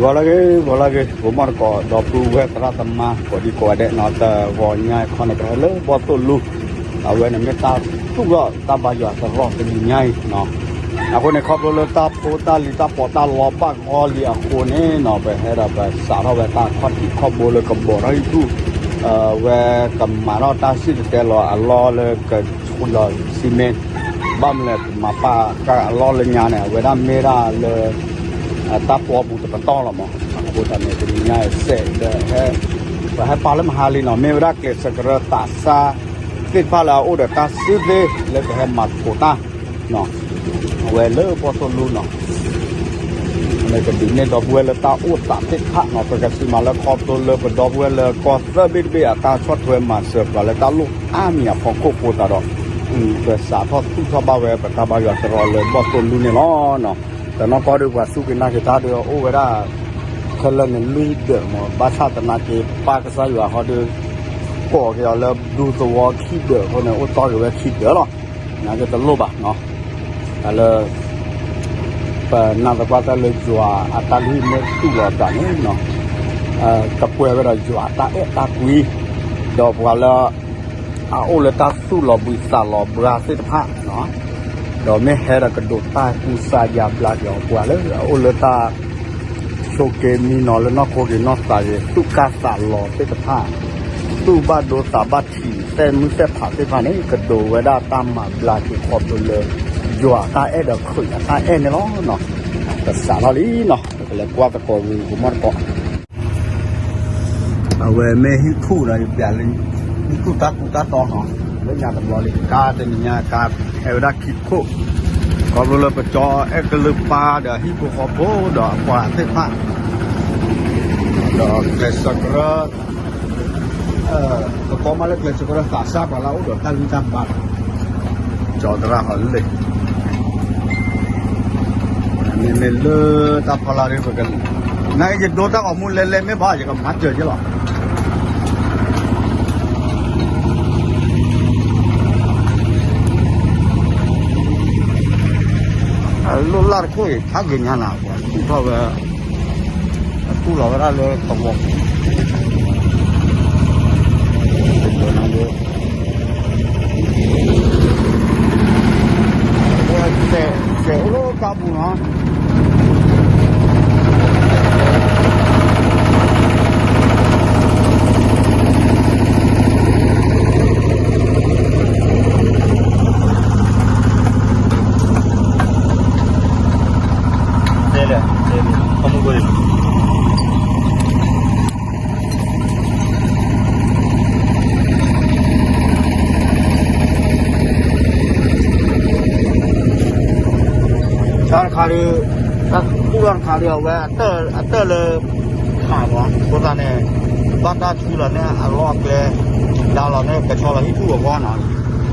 ဂီၤလၢဂ့ၤ ဂီၤလၢဂ့ၤ ဂီၤမီၢ်တကိး ဒီပုၢ်ဝဲၢ်သရၣ်သမါ ကိးဒံကိးဂၤဒဲးနီၤ တဂီၤညါခီန့ၣ် ပဟဲလၢဘီၣ်သိၣ်လူ အဝဲန့ၣ်မ့ၢ်တၢ်သူၣ်ထီၣ်တၢ်ဘါယွၤသရိာ်တနံၤညါအံၤနီၤ. အဃိန့ၣ် ခီဖျိလၢတၢ်ဖိတၢ်လံၤတၢ်ပီးတၢ်လီဘၣ်ဂီၢ်လံအဃိန့ၣ်နီၤ ပဟဲဒီးပစးထီၣ်ဝဲတၢ်ခီၣ်ထံးခီၣ်ဘိလၢကဘီးထီၣ်ဟံၣ်ထူၣ် ဝဲကမၤထီၣ်တၢ်စံၣ်တဲၤတဲလီၤအလီၢ်လၢကဆူလီၤစံမ့ၣ် ဘၣ်မနုၤလဲၣ် ပမၤပာ်ကၢ်အလီၢ်လၢညါန့ၣ် အဝဲဒၣ်မ့ၢ်ဒၣ်လၢ တၢ်ပီပူၤတပတီၢ်လီၤမး. အဃိသတးန့ၣ် တနံၤညါအံၤစဲးဒီး ပဟဲပာ်လၢမဟါလံနီၤ မ့ၢ်ဝဲဒၣ်ကျဲးစၢးကရၢသးစၢ်သ့ၣ်တဖၣ်လၢအအိၣ်ဒီးတၢ်စုသ့ၣ်လၢကဟဲမၤသကိးတၢ် အဝဲလၢဘီၣ်သိၣ်လူနီၤ မ့ၢ်ကဒုးနဲၣ်ဒီပုၢ်ဝဲၢ်လၢတၢ်အိၣ်သးသ့ၣ်တဖၣ်နီၤ ပကစံးမးလၢခီဖျိလၢပဒီပုၢ်ဝဲၢ်လၢကီၢ်သၢဘ့ၣ်တဘ့ၣ်အတၢ်ဆီၣ်ထွဲမၤစၢၤပှၤလၢတၢ်လိၣ်အါမံၤအဖီခိၣ်အဃိသတးဒီး ပစးထီၣ်သူၣ်ထီၣ်ဘၣ်ဝဲပတၢ်ဘါယွၤသရိာ်လၢဘီၣ်သိၣ်လူန့ၣ်လီၤ. တနီၢ်ကီၢ်ဒီးပှၤစူၢ်က့ၤနာ်က့ၤတၢ်ဒီးအိၣ်ဝဲဒၣ် ခဲလၢာ်န့ၣ်လွံၢ်ဒၢးမး ဘၣ်ဆၣ်သနာ်က့ ပၢ်ကစၢ်ယွၤဃီဒီး ကိးက့ၤအီၤလၢဒူသဝီခံဒၢးအဃိန့ၣ် အိၣ်တီၢ်က့ၤဝဲခံဒၢးလီၤ. နာ်က့တလိၣ်ဘၣ်နီၤ တၢ်လၢ ပနာ်သပှၢ်တၢၢ်လၢယွၤအတၢ်လုၢ်မ့ၢ်တူၢ်လီၤအသးန့ၣ်နီၤ ကပှဲၤဝဲဒီးယွၤအတၢ်အဲၣ်တၢ်ကွံ ဒီးပှၤလၢ အအိၣ်လၢတၢ်သူၣ်လီၤဘှံးသးလီၤဘှါသ့ၣ်တဖၣ် ဒီးမ့ၢ်ဟဲဒီးကဒိးတၢ်ကူစါယါဘျါက့ၤအီၤ ပှၤလၢအအိၣ်လၢတၢ် ဆိးက့မံနီၤလၢနီၢ်ခိက့ၤနီၢ်သးက့ၤ သူၣ်ကၢ်သးလီၤသ့ၣ်တဖၣ် သူၣ်ဘၣ်ဒိသးဘၣ်ထံးသဲၣ်မုၢ်သဲၣ်ဖးသ့ၣ်တဖၣ်န့ၣ် ကဒိးဝဲဒၣ်တၢ်မၤဘျါက့ၤခီဖျိလၢ ယွၤအတၢ်အဲၣ်ဒီးခရံာ်အတၢ်အဲၣ်န့ၣ်လီၤ. ကစးထီၣ်လံနီၤ ပကလဲၤကွၢ်သကိးဂ့ၤဂ့ၤမီၢ်တကိး အဝဲမ့ၢ်ဟံၣ်ထူၣ်ဒီး ယပျးလၢ ဟံၣ်ထူၣ်တၢ်ကူတၢ်တီနီၤ လၢညါတဘျီလံ ကါတနံၤညါကါ ဟဲဝဲဒၣ်ခံခိၣ် ခီဖျိလၢပကၠီအဲၣ်ကလုၢ်ပၢ်ဒီးဟံၣ်ဖိဃီဖိဒီးအပှၤသ့ၣ်တဖၣ် ဒီးကျဲးစၢးကရၢ ပကိးမးလၢကျဲးစၢးကရၢသးစၢ်ပှၤလၢအအိၣ်ဒီးတၢ်ဂံၢ်တၢ်ဘါ ကၠီသရၣ်ဟီလ့ၣ် မ့မ့ၢ်လၢတၢ်ဖီလာ်ဒ်ပက နယဒိတၢ်ဂီၤမူလဲၤလဲၤမ့ၢ်ဘၣ် ယကမၤစၢၤက့လီၤ အလိၣ်လၢ်တခိၣ်အံၤ ဖးဂ့ၤညါနၤ ပှၤသူၣ်ထီၣ်ဝဲ အသူၣ်လီၤဝဲဒၣ်လၢသဝီပူၤ စဲးအိၣ်လၢကါပူၤနီၤ တဲလဲၣ် တဲလဲၣ် ခီမုၢ်ဘိလံ တၢ်တခါဒီး တၢ်ကူၣ်ထီၣ်တခါဒီး အဝဲအတၢၢ်လၢ ခးဘၣ် အဃိသတးန့ၣ် ဘၣ်တၢ်ဆူလီၤန့ၣ် အလီၢ်အကျဲ ဒါလီၤန့ၣ် ကဆီလီၤဟံၣ်ထူၣ်အဂီၢ်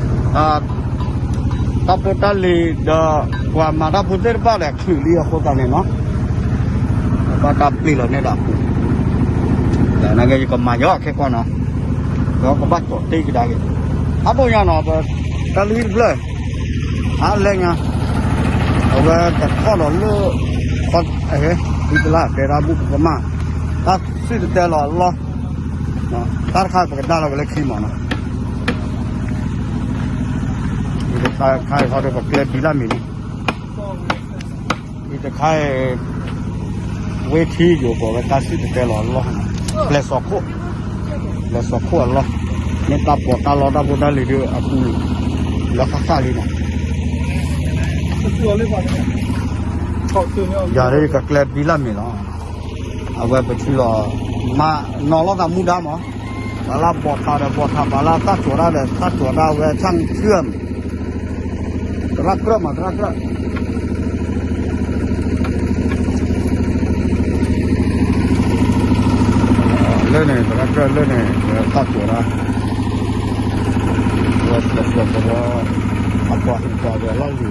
နီၤ တၢ်ဖိတၢ်လံၤဒီး ပှၤမၤတၢ်ဖိသ့ၣ်တဖၣ်ဒီး ချုးလံအဃိသတးန့ၣ်နီၤ ဘၣ်တၢ်ပျ့ၤလီၤန့ၣ်ဒီးအပူၤ နာ်က့ယကမၤယီၤခဲကီၢ်နီၤ ဒီးကဘၣ်ကၠီၣ်တ့ၢ်ကဒါက့ၤ အဒိၣ်ညါနီၤ ပတၢ်လုၢ်ဟံၣ်တဖျၢၣ် အလဲၢ်ညါ အဝဲကထီၣ်ဒီးလၢ ဒ်တလၢ်တဲဒၣ်ဘူၣ်ပကမၣ် တၢ်စံၣ်တဲၤတဲလီၤအလီၢ် တၢ်တခါပကဒါလီၤက့ၤလၢခံမးနီၤ တခါခါအံၤခီဒီးပကျဲဘံလၢ်မံၤလံ တခါအံၤ ဝ့ၢ်ထံယိာ်ပှၤဝဲတၢ်စံၣ်တဲၤတဲလီၤအလီၢ် ကျဲစီၤခိၣ် ကျဲစီၤခိၣ်အလီၢ် မ့ၢ်တၢ်ပီးတၢ်လီတၢ်ဖိတၢ်လံၤဒီးအပူၤ လၢဃၣ်ဃၣ်လံနီၤ ယၤဒီးကကျဲဘံလၢ်မံၤလီၤ အဝဲပထံလီၤ မၤနီၤလီၤသးမူဒါမး ပှၤလၢဘီးထးဒီးဘီးထး ပှၤလၢသၣ်ကၠီၤတၢ်ဒီးသၣ်ကၠီၤတၢ် ဝဲဆၣ်ထၢၣ်မး သရၣ်ကြၢးမး သရၣ်ကြၢး လၢန့ၣ် သရၣ်ကြၢးလၢန့ၣ် ဝဲသၣ်ကၠီၤတၢ် ဝဲကျဲးစၢးကဒီး အပှၤဟူးပှၤဒီးလီၢ်လံ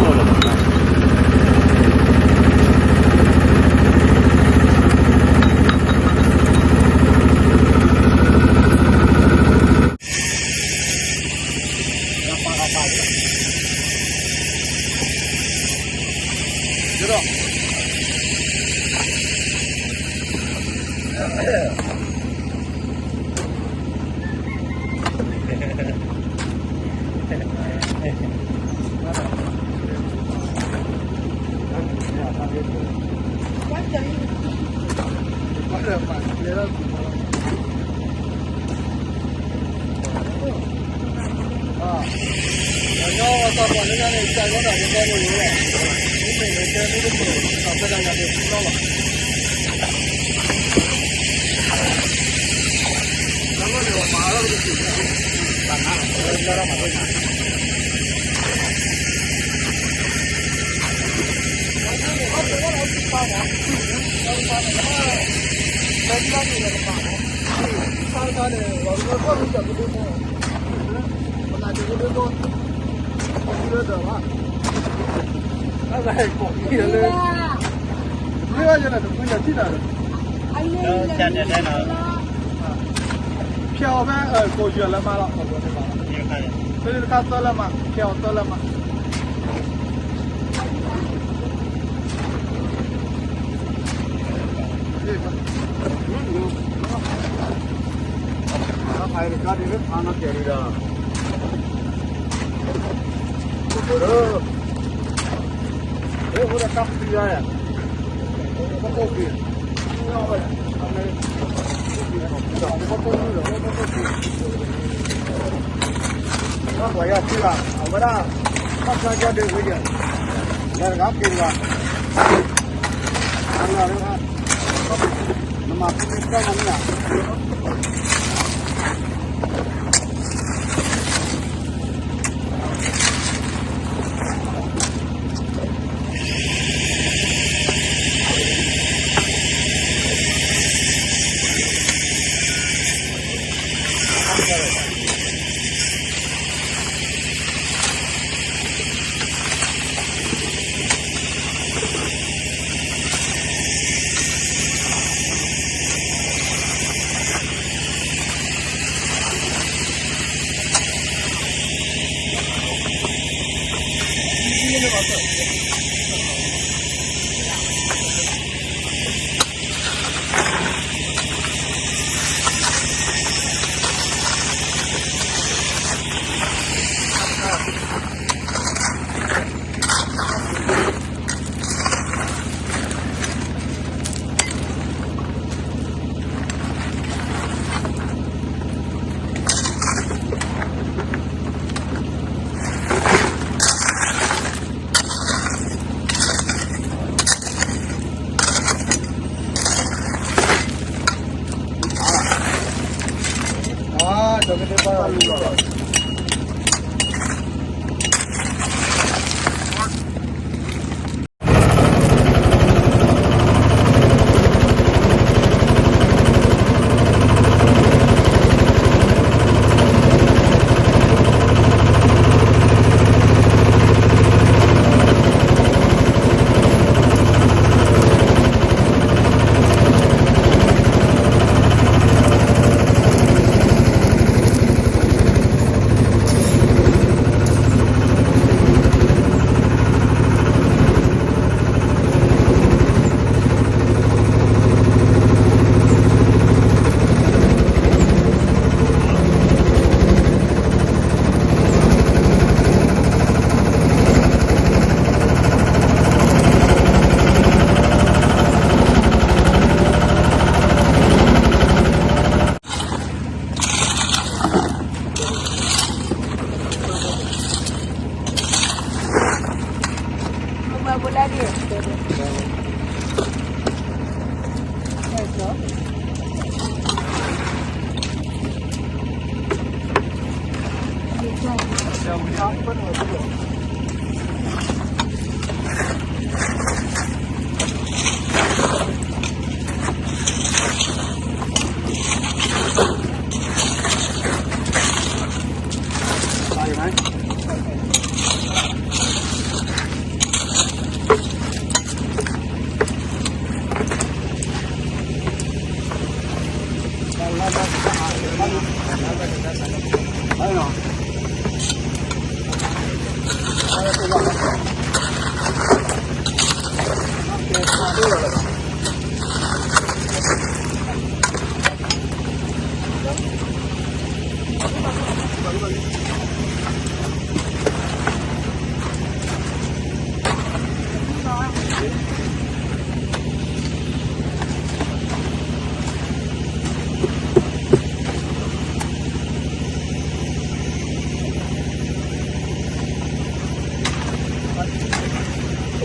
ၤ တၢ်ဖိၣ်ထံ တၢ်ဖိၣ်ထံ တၢ်ဖိၣ်ထံ ဖျဲးအီၤဖဲကိးယွၤလၢမါလီၤ, ဖဲတခါသၢလၢမါ, ဖျဲးအီၤသၢလၢမါ. ပှၤယၤထံဂၤ အဝဲဒၣ် ဘၣ်ဆါကၠီဒုးဝံၤဒီး လဲၤတဂၤက့ၤတဂၤ အလီၤ နမၤဖုမ့ၢ်ကၠီမနုၤဧါ.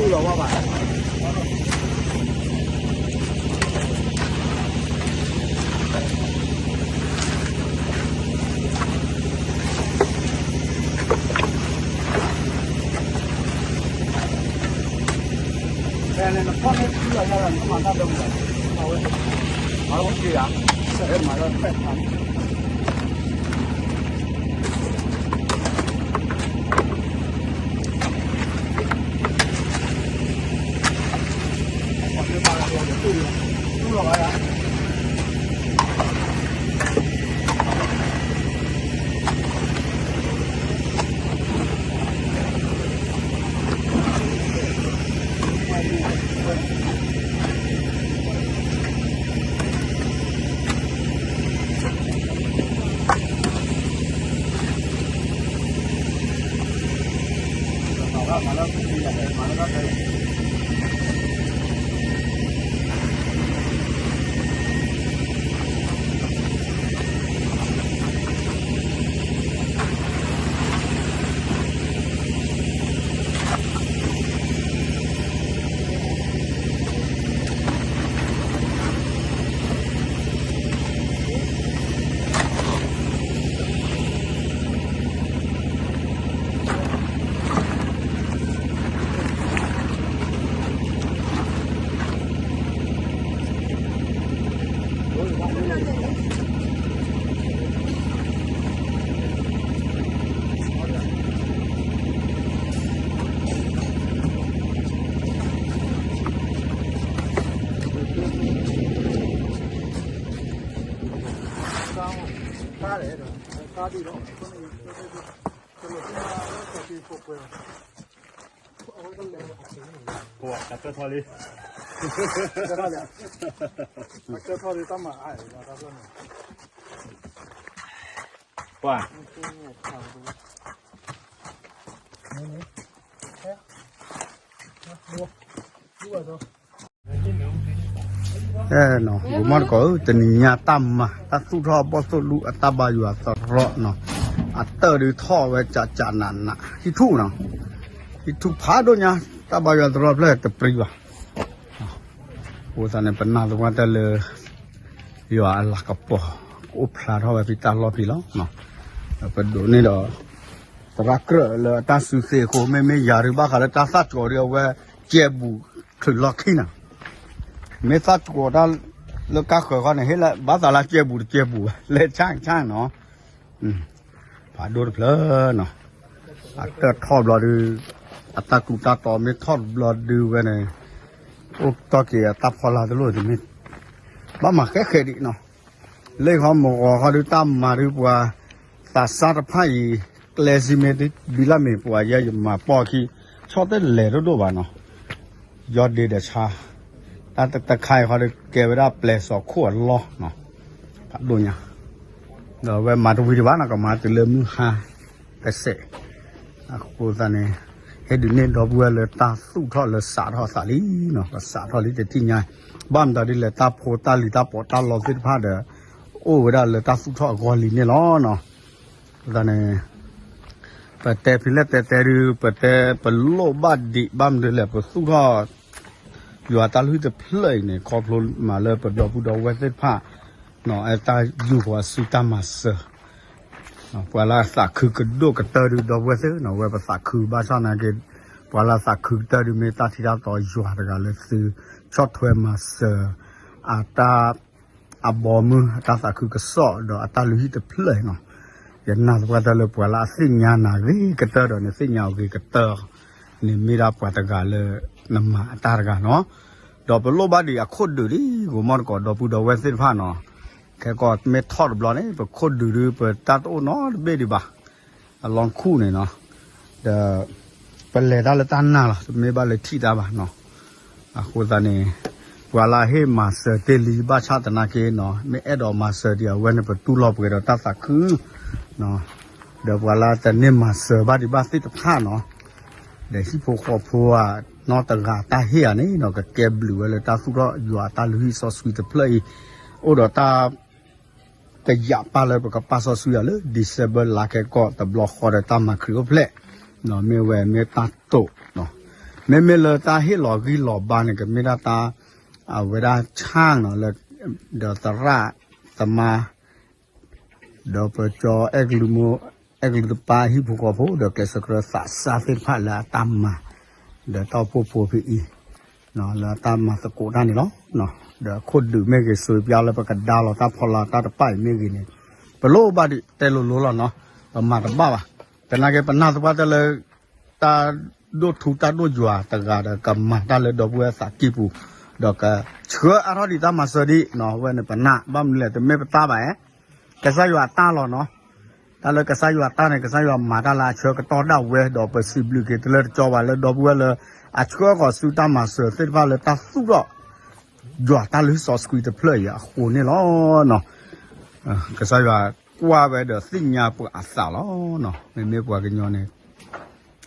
လီၤဝါဘၣ် ဖဲန့ၣ် နဖီၣ်န့ၢ်ထံလီၤယါလီၤ နကမၤတၢ်ဒိမး အဝဲ မၤလီၤက့ၤယါ မၤလီၤဖဲ ပှၤတၢ်ထီၣ်လံ တၢ်ထီၣ်လံ တၢ်မၤအါ ပှၤ အဲနီၤ ဂိၤမီၢ်တကိးဧၢ တနံၤညါတၢ်မၤ တၢ်သူၣ်ထီၣ်ဘီၣ်သိၣ်ဒူ အတၢ်ဘါယွၤသရီနီၤ အတၢၢ်ဒုးထီၣ်ဝဲကၠးကၠးနးနး ဟံၣ်ထူၣ်နီၤ ဟံၣ်ထူၣ်ဖးဒိၣ်ညါ တၢ်ဘါယွၤသရီဖျၢၣ်တပြံဘၣ် အဃိသတးန့ၣ် ပနာ်သပှၢ်တၢၢ်လၢ ယွၤအလၤကပီၤ ကအိၣ်ဖျါထီၣ်ဝဲဖဲတၢ်လီၢ်ဖဲလီၤ. ပဒိးန့ၢ်ဒီး သရၣ်ကြၢးလၢအတၢ်စုသ့အဃိ မ့မ့ၢ်ယၤဒုးဘၣ်ဃးလၢတၢ်သၣ်ကီၤဒုးအဝဲ ကဲဘူးချုးလီၢ်ခံနီၤ မ့ၢ်သၣ်ကီၤတၢ်လၢကါဃၢၤခီန့ၣ် ဟ့ၣ်လၢဘၣ်သးလၢကဲဘူးတကဲဘူးဘၣ် လဲၤဆၣ်ဆၣ်နီၤ ဖးဒိၣ်တဖျၢၣ်နီၤ အတၢၢ်ထီၣ်ဘျီဒုး အတၢ်ကူတၢ်တီမ့ၢ်ထီၣ်ဘျီဒုးဝဲန့ၣ် အိၣ်တီၢ်က့ၤအတၢ်ဖီလာ်တလိၣ်တမ့ၢ် ဘၣ်မၤဃဲးဃဲးဒံးနီၤ လၢခီမဂီၤခီဒုးတၢ်မၤဒုးပှၤ သးစၢ်တဖၣ်အံၤ ကျဲစံမ့ၢ်ဘံလၢ်မ့ၢ်ပှၤယဲယမၤပီၢ်ခံ ဆီၣ်တလဲၤဒိၣ်ဒိၣ်ဘၣ်နီၤ ယီၢ်ဒ့ဒီးဆါ တၢ်တခါအံၤဃီဒုးကဲဝဲဒၣ်ပျဲၤစီၤခိၣ်အလီၢ်နီၤ ဖးဒိၣ်ညါ ဒီးအဝဲမၤတဝံၤဒံးဘၣ်နီၤ ကမၤတုၤလၢမုၢ်ဟါတစဲး အဃိသတးန့ၣ် ဟဲဒုးန့ၢ်ဒီပုၢ်ဝဲၢ်လၢတၢ်သူၣ်ထီၣ်လၢစးထီၣ်သးလံနီၤ ကစးထီၣ်လံတထံၣ်ညါ ဘၣ်မတၤဒ်လဲၣ် တၢ်ဖိတၢ်လံၤတၢ်ပီးတၢ်လီသ့ၣ်တဖၣ်ဒီး အိၣ်ဝဲဒၣ်လၢတၢ်သူၣ်ထီၣ်အဂီၢ်လံန့ၣ်လီၤနီၤ အဃိသတးန့ၣ် ပတဲဖဲလဲၣ်တဲတဲဒုး ပတဲပလိၣ်ဘၣ်ဒံး ဘၣ်မနုၤလဲၣ် ပသူၣ်ထီၣ် ယွၤတၢ်လုၢ်ဟံၣ်တဖျၢၣ်အံၤန့ၣ် ခီဖျိမးလၢပဒီပုၢ်ဒီဝဲၢ်သ့ၣ်တဖၣ် အဲတၢ်ယူၢ်ပှၤစုတၢ်မၤစၢၤ ပှၤလၢအသးခုကဒိၣ်ကတၢၢ်ဒုး ဒီပုၢ်ဝဲၢ်သ့ၣ်နီၤ ဝဲပသးခုဘၣ်ဆၣ်နာ်က့ ပှၤလၢအသးခုကတၢၢ်ဒုး မ့ၢ်တၢ်ထံတၢ်တီယွၤတဂၤလၢသုဆီၣ်ထွဲမၤစၢၤ အတၢ် အဘီမုၢ် အတၢ်သးခုကစီၣ်ဒီးအတၢ်လုၢ်ဟံၣ်တဖျၢၣ်နီၤ ယနာ်သပှၢ်တၢၢ်လၢပှၤလၢအသ့ၣ်ညါနၤဂ့ၤကတၢၢ်ဒီး နသ့ၣ်ညါအီၤဂ့ၤကတၢၢ် န့ၣ်မ့ၢ်ဒၣ်ပှၤတဂၤလၢ နမၤအတၢ်တဂၤနီၤ ဒီးပလိၣ်ဘၣ်ဒံးအခိၣ်ဒုးလံ ဂိၤမီၢ်တကိး ဒီပုၢ်ဒီဝဲၢ်သ့ၣ်တဖၣ်နီၤ ခဲကီးမ့ၢ်ထီၣ်တဘျီန့ၣ် ပခိၣ်ဒုးဒုး ပတၢ်တအိၣ်နီတဘ့ၣ်ဒံးဘၣ် အလီၢ်ခူၣ်န့ၣ်နီၤ ဒီး ပလဲၤတၢ်လၢတၢ်နာ်လီၤ တမ့ၢ်ဘၣ်လၢထံၣ်တၢ်ဘၣ်နီၤ အဃိသတးန့ၣ် ပှၤလၢအဟ့ၣ်မၤစၢၤတ့ၢ်လံဘၣ်ဆၣ်သနာ်က့နီၤ မ့ၢ်အဲၣ်ဒိးမၤစၢၤဒံးအဝဲန့ၣ် ပတူၢ်လိာ်ပှဲၤဒီးတၢ်သးခု ဒီးပှၤလၢတန့ၢ်မၤစၢၤဘၣ်ဒံးဘၣ်သ့ၣ်တဖၣ်နီၤ ဒီးဟံၣ်ဖိဃီဖိဧါ နီတဂၤတၢ်ဟ့ၣ်ဧါန့ၣ်နီၤ ကကဲဘျုးဝဲလၢတၢ်သူၣ်ထီၣ်ယွၤအတၢ်လုၢ်ဟံၣ်စီဆှံတဖျၢၣ်အံၤ အိၣ်ဒီးတၢ် ကယာ်ပာ်လၢပကပာ်စီဆှံအီၤလၢ December လါခဲကီၢ်တဘျီဃီဒီးတၢ်မၤခရံာ်အိၣ်ဖျဲၣ် မ့ၢ်ဝဲမ့ၢ်တၢ်တိာ် မ့မ့ၢ်လၢတၢ်ဟ့ၣ်လီၤဂံၢ်လီၤဘါန့ၣ် ကမ့ၢ်ဒၣ်တၢ် အဝဲဒၣ်ဆၣ်နီၤလၢ ဒီးသရၣ်သမါ ဒီးပကၠီအဲၣ်ကလုၢ်မိၢ် အဲၣ်ကလုၢ်တပၢ် ဟံၣ်ဖိဃီဖိ ဒီးကျဲးစၢးကြၢးသးစၢ်သ့ၣ်တဖၣ်လၢအတၢ်မၤ ဒီးတၢ်အိၣ်ဖှိၣ်ဖိဖဲအံၤ လၢအတၢ်မၤသကိးတၢ်န့ၣ်လီၤ. ဒီးခိၣ်ဒုးမ့ၢ်ဂ့ၤ စူးပျါလၢပကဒါလီၤတၢ်ဖီလာ်တၢ်တပၣ်အံၤမ့ၢ်ဂ့ၤန့ၣ် ပလိၣ်ဘၣ်ဒုးတဲလိၤလိၤလီၤနီၤ, ပမၤတဘၣ်ဘၣ်. သနာ်က့ ပနာ်သပှၢ်တၢၢ်လၢ တၢ်ဒိၣ်ထူတၢ်ဒိၣ်ယွၤတဂၤဒီး ကမၤတၢ်လၢဒီပုၢ်ဝဲၢ်သးကံၢ်ပူၤ, ဒီးကဆှၢအါထီၣ်ဒံးတၢ်မၤစၢၤဒံးနီၤ, အဝဲန့ၣ်ပနာ် ဘၣ်မနုၤလဲၣ် တမ့ၢ်ပတၢ်ဘၣ်ဧါ ကစၢ်ယွၤအတၢ်လီၤနီၤ. တၢ်လၢကစၢ်ယွၤအတၢ်န့ၣ် ကစၢ်ယွၤမၤတၢ်လၢအဆၢကတီၢ်ဒၣ်ဝဲ ဒီးပစံးဘျုးက့ၤတလၢတကီဘၣ်လၢဒီပုၢ်ဝဲၢ်လၢ အဆှၢဃီၤဆူတၢ်မၤစၢၤသ့ၣ်တဖၣ်လၢတၢ်သူၣ်ထီၣ် ယွၤတၢ်လုၢ်စီဆှံတဖျၢၣ်အံၤအဃိန့ၣ်လီၤ. ကစၢ်ယွၤကွၢ်ဝဲဒီးသ့ၣ်ညါပှၤအသးလီၤ. မ့မ့ၢ်ပှၤကညီန့ၣ်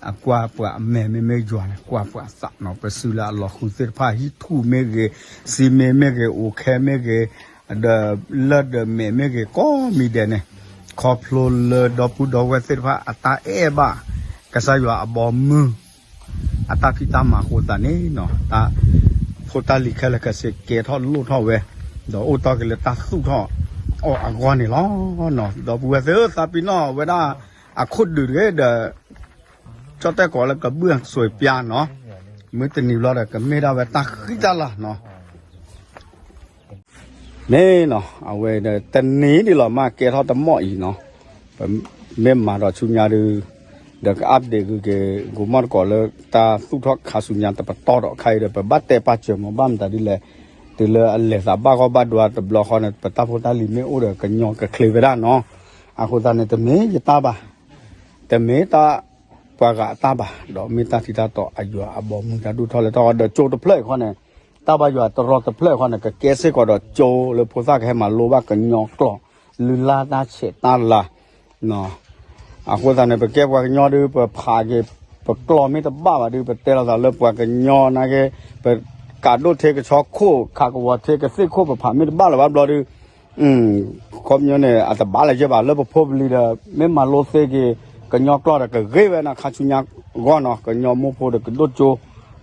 အကွၢ်ပှၤအမဲာ် မ့မ့ၢ်ယွၤန့ၣ် ကွၢ်ပှၤအသးနီၤ, ပစုလၢအလီၤဃုသ့ၣ်တဖၣ် ဟံၣ်ထူၣ်မ့ၢ်ဂ့ၤ, စံမ့ၢ်မ့ၢ်ဂ့ၤ, အိၣ်ခဲမ့ၢ်ဂ့ၤ, ဒီးလၢဒီးမဲာ်မ့ၢ်ဂ့ၤ ကိးမံၤဒဲးန့ၣ်, ခီဖျိလၢဒီပုၢ်ဒီဝဲၢ်သ့ၣ်တဖၣ် အတၢ်အဲၣ်ဘၣ် ကစၢ်ယွၤအဘီမုၢ် အတၢ်ဖံးတၢ်မၤအဃိသတးန့ၣ်နီၤ, တၢ်ဖိတၢ်လံၤခဲလၢာ်ခဲဆ့ကဲထီၣ်လိၣ်ထီၣ်ဝဲ, ဒီးအိၣ်တီၢ်က့ၤလၢတၢ်သူၣ်ထီၣ်အီၤအဂီၢ်န့ၣ်လီၤ. ဒီပုၢ်ဝဲၢ်သ့ၣ်ဧၢ သးပ့ၤနီၣ်ဝဲဒၣ် အခိၣ်ဒုးတဂ့ၤဒီး ကၠီၣ်တဲၣ်ကိးလၢကဘုၣ်စူးပျါနီၤ, မုၢ်တနံၤဘျီဒီး ကမ့ၢ်ဒၣ်ဝဲတၢ်ဃံတၢ်လၤနီၤ မ့ၢ်နီၤ, အဝဲဒီးတနံၤဒ်လီၤမး ကဲထီၣ်တမီၢ်အံၤနီၤ, ပမ့ၢ်မၤဒီးဆူညါဒုး ဒီးက update ဂုၤက့ၤ ဂိၤမီၣ်တကိးလၢတၢ်သူၣ်ထီၣ်ခါဆူညါတပတီၢ်ဒီး ခါအံၤဒီး ပဘၣ်တဲပာ်စၢၤမး ဘၣ်မတၤဒ်လဲၣ်, တုၤလၢအလဲၤသးဘၣ်ဂီၢ်ဘၣ်ဒွါတဘျီဃီန့ၣ် ပတၢ်ဖိတၢ်လံၤမ့ၢ်အိၣ်ဒီး ကညီကချ့ဝဲဒၣ်နီၤ, အဃိသတးန့ၣ် တမ့ၢ်ယတၢ်ဘၣ် တမ့ၢ်တၢ်ပှၤဂၤအတၢ်ဘၣ်, ဒီးမ့ၢ်တၢ်ထံတၢ်တီအယွၤအဘီမုၢ်တၢ်ဒိၣ်ထီၣ်လဲၤထီၣ်ဃီဒီး ကၠိတဖျၢၣ်အံၤဃီန့ၣ်, တၢ်ဘါယွၤတရီတဖျၢၣ်အံၤဃီန့ၣ် ကကဲစ့ၢ်ကီးဒီးကၠိလၢဖိသၣ်ကဟဲမၤလိဘၣ်ကညီကျိာ်, လုၢ်လၢ်တၢ်ဆဲးတၢ်လၤ အဃိသတးန့ၣ် ပကဲပှၤကညီဒုး ပဖးက့ၤ ပကျိာ်မ့ၢ်တဘၣ်ဘၣ်ဒုး ပတဲလိာ်သးလၢပှၤကညီနာ်က့, ပကးဒိၣ်ထဲကဆီခိၣ် ခးကဝီၤထဲကသ့ၣ်ခိၣ် ပဖးမ့ၢ်တဘၣ်လၢၤဘၣ်ဘျီဒုး ခီပညီန့ၣ် အတဘၣ်လၢၤယဲၢ်ဘၣ် လၢပဖိပလံၤဒီး မ့ၢ်မၤလိသ့က့ၤ ကညီကျိာ်ဒီးကဂ့ၤဝဲနီၤ ခါဆူညါဂီၢ်နီၤ ကညီမိၢ်ဖိဒီးကဒိၣ်ကၠိ,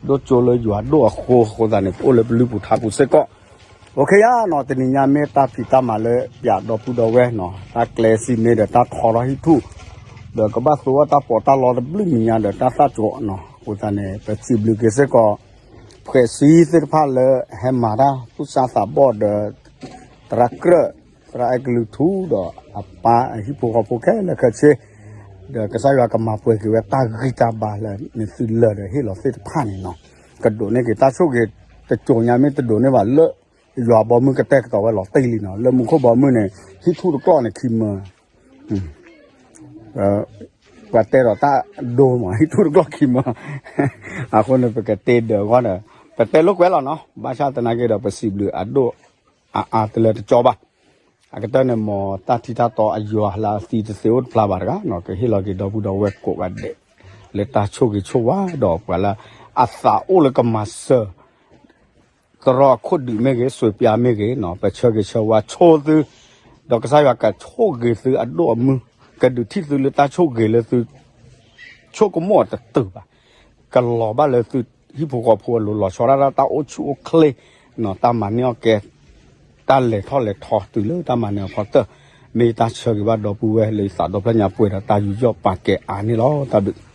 ဒိၣ်ကၠိလၢယွၤဒိၣ်အဃိ အဃိသတးန့ၣ် ပအိၣ်လၢပလုၢ်ပူၤထါပူၤစ့ၢ်ကီး အိၣ်ခ့ယါနီၤ တနံၤညါမ့ၢ်တၢ်ဖံးတၢ်မၤလၢပျးဒီပုၢ်ဒီဝဲၢ်နီၤ တၢ်ကျဲစံးမ့ၢ်ဒီးတၢ်ထီထီၣ်ဟံၣ်ထူၣ်, ဒီးကဘၣ်သူအီၣ်တၢ်ပီးတၢ်လီတဘျုးမံၤညါဒီးတၢ်သၣ်ကၠိနီၤ အဃိသတးန့ၣ် ပစံးဘျုးက့ၤစ့ၢ်ကီး ဖှဲးစံသ့ၣ်တဖၣ်လၢဟဲမၤတၢ် သူၣ်စၢ်သးဘီၣ်ဒီး သရၣ်ကြၢး သရၣ်အဲၣ်ကလုၢ်ထူဒီးအပၢ်အဟံၣ်ဖိဃီဖိခဲလၢာ်ခဲဆ့, ဒီးကစၢ်ယွၤကမၤပှဲၤက့ၤဝဲတၢ်ဂံၢ်တၢ်ဘါလၢနသုလၢာ်ဒီးဟ့ၣ်လီၤသ့ၣ်တဖၣ်န့ၣ်နီၤ, ကဒိးန့ၢ်က့ၤတၢ်ဆိၣ်ဂ့ၤတစိၤညါမ့ၢ်တဒိးန့ၢ်ဘၣ်လၢ ယွၤဘီမုၢ်ကတဲာ်ကတီၤဝဲလီၤတံၢ်လံနီၤ, လၢမူခိၣ်ဘီမုၢ်န့ၣ် ဟံၣ်ထူၣ်တကျိာ်န့ၣ်ခံမၢ ပှၤတဲဒီးတၢ်ဒိမး ဟံၣ်ထူၣ်တကျိာ်ခံမၢ, အဃိန့ၣ် ပကတ့ဒၢးအဂီၢ်ဒီး ပတဲလိာ်ကွဲလီၤနီၤ, ဘၣ်ဆၣ်သနာ်က့ဒီး ပစံးဘျုးအဒိၣ်အါအါတလၢတကီဘၣ်, အကတၢၢ်န့ၣ် မ်တၢ်ထံတၢ်တီအယွၤလၢအသံတသ့အိၣ်တဖျါဘၣ်တဂၤနီၤ, ကဟ့ၣ်လီၤက့ၤဒီပုၢ်ဒီဝဲၢ်ကိးဂၤဒဲး လၢတၢ်ဆိၣ်ဂ့ၤဆိၣ်ဝါဒီးပှၤလၢအသးအိၣ်လၢကမၤစၢၤ တရီအခိၣ်ဒုးမ့ၢ်ဂ့ၤ စွ့ၤပျါမ့ၢ်ဂ့ၤနီၤ ပဆၢဂ့ၤဆၢဝါဆိသု, ဒီးကစၢ်ယွၤကဆိၣ်ဂ့ၤသုအဒိၣ်အမုၢ်, ကဒုးထံၣ်သုလၢတၢ်ဆိၣ်ဂ့ၤလၢသု ဆိကမိၣ်အတတုၤဘၣ်, ကလီၤဘၣ်လၢသုဟံၣ်ဖိဃီဖိအလိၤ လီၤဆီဒၣ်တၢ်အိၣ်ဆူၣ်အိၣ်ချ့, တၢ်မၤန့ၢ်အီၣ်ကဲ, တၢ်လဲၤထီၣ်လဲၤထီတုၤလၢတၢ်မၤနၢၤအဖီတၢၢ်, မ့ၢ်တၢ်ဆၢဂ့ၤဘၣ်ဒီပုၢ်ဝဲၢ်လၢယသးဒီဖျၢၣ်ညါပှဲၤဒီးတၢ်ယူးယီၣ်ပာ်ကဲအါန့ၣ်လီၤ. တၢ်ဘျုး